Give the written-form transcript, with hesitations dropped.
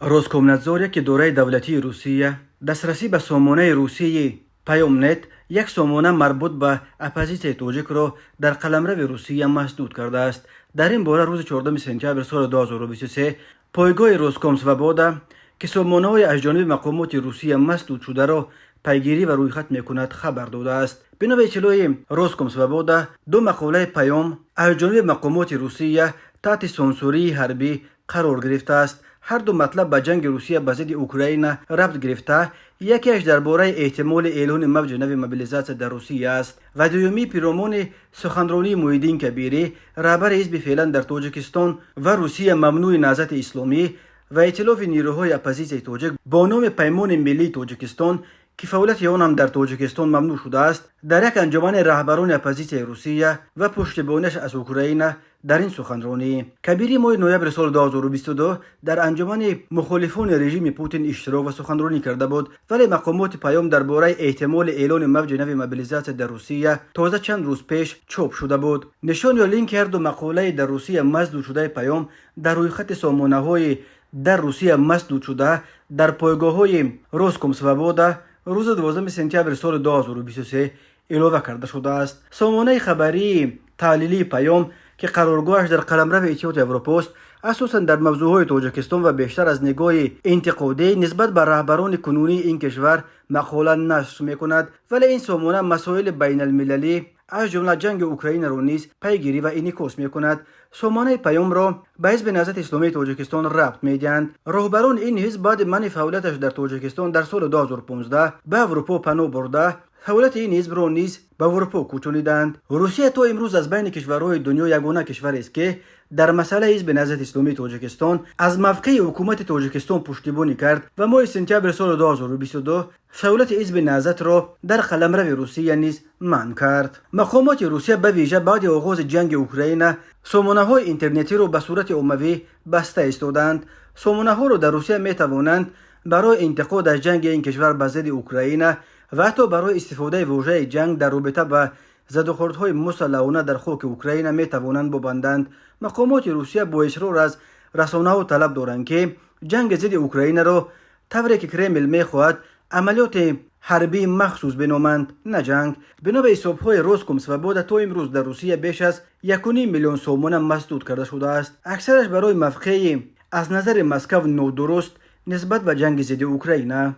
Роскомнадзор, як идораи давлатии Русия, дастрасӣ ба сомонаи русии Паёмнет, як сомона марбут ба оппозитсияи тоҷикро, дар қаламрави Русия масдуд кардааст. Дар ин бора рӯзи 4 сентябри соли 2023 пойгоҳи Роскомсвобода, ки сомонаҳои аз ҷониби мақомоти Русия масдуд шударо пайгирӣ ва рӯйхат мекунад, хабар додааст. Бино ба иттилои Роскомсвобода, ду мақолаи Паём аз ҷониби мақомоти Русия таҳти сансурии ҳарбӣ қарор гирифтааст. Ҳар ду матлаб ба ҷанги Русия ба зидди Украина рабт гирифта, якеаш дар бораи эҳтимоли эълони мавҷи нави мобилизатсия дар Русия аст ва дуюмӣ пиромони суханронии Муҳиддин Кабирӣ, раҳбари ҳизби феълан дар Тоҷикистон ва Русия мамнӯи Наҳзати Исломӣ ва Иттилофи нерӯҳои оппозитсияи тоҷик бо номи Паймони миллии Тоҷикистон, ки фаъолияти он ҳам дар Тоҷикистон мамнӯъ шудааст, дар як анҷумани раҳбарони оппозитсияи Русия ва пуштибониаш аз Украина. Дар ин суханронӣ Кабирӣ моҳи ноябри соли 2022 дар анҷумани мухолифони режими Путин иштирок ва суханронӣ карда буд, вале мақомоти Паём дар бораи эҳтимоли эълони мавҷи нави мобилизатсия дар Русия тоза чанд рӯз пеш чоп шуда буд. Нишон ё линки ҳар ду мақолаи дар Русия масдуд шудаи Паём дар рӯйхати сомонаҳои дар Русия масдуд шуда дар пойгоҳҳои Роскомсвобода рӯзи 12 сентябри соли 2023 илова карда шудааст. Сомонаи хабарии таҳлилии Паём, ки қароргоҳаш дар қаламрави Иттиҳоди Аврупост, асосан дар мавзӯъҳои Тоҷикистон ва бештар аз нигоҳи интиқодӣ нисбат ба раҳбарони кунунии ин кишвар мақола нашр мекунад, вале ин сомона масоили байналмилалӣ, аз ҷумла ҷанги Украинаро низ пайгирӣ ва инъикос мекунад. Сомонаи Паёмро ба Ҳизби Наҳзати Исломии Тоҷикистон рабт медиҳанд. Роҳбарони ин ҳизб баъди манъи фаъолияташ дар Тоҷикистон дар соли 2015 ба Аврупо паноҳ бурда, фаъолияти ин ҳизбро низ ба Аврупо кӯчониданд. Русия то имрӯз аз байни кишварҳои дунё ягона кишварест, ки дар масъалаи Ҳизби Наҳзати Исломии Тоҷикистон аз мавқеи ҳукумати Тоҷикистон пуштибонӣ кард ва моҳи сентябри соли 2022 фаъолияти Ҳизби Наҳзатро дар қаламрави Русия низ манъ кард. Мақомоти Русия, ба вижа баъди оғози ҷанги Украина, сомонаҳои интернетиро ба сурати оммавӣ баста истодаанд. Сомонаҳоро дар Русия метавонанд барои интиқод аз ҷанги ин кишвар ба зидди Украина ва ҳатто барои истифодаи вожаи ҷанг дар робита ба задухӯрдҳои мусаллаҳона дар хоки Украина метавонанд бубанданд. Мақомоти Русия бо исрор аз расонаҳо талаб доранд, ки ҷанги зидди Украинаро тавре ки Кремл мехоҳад, амалиёти ҳарбии махсус биноманд, на ҷанг. Бино ба ҳисобҳои Роскомсвобода, то имрӯз дар Русия беш аз 1,5 миллион сомона масдуд карда шудааст, аксараш барои мавқеи аз назари Москав нодуруст нисбат ба ҷанги зидди Украина.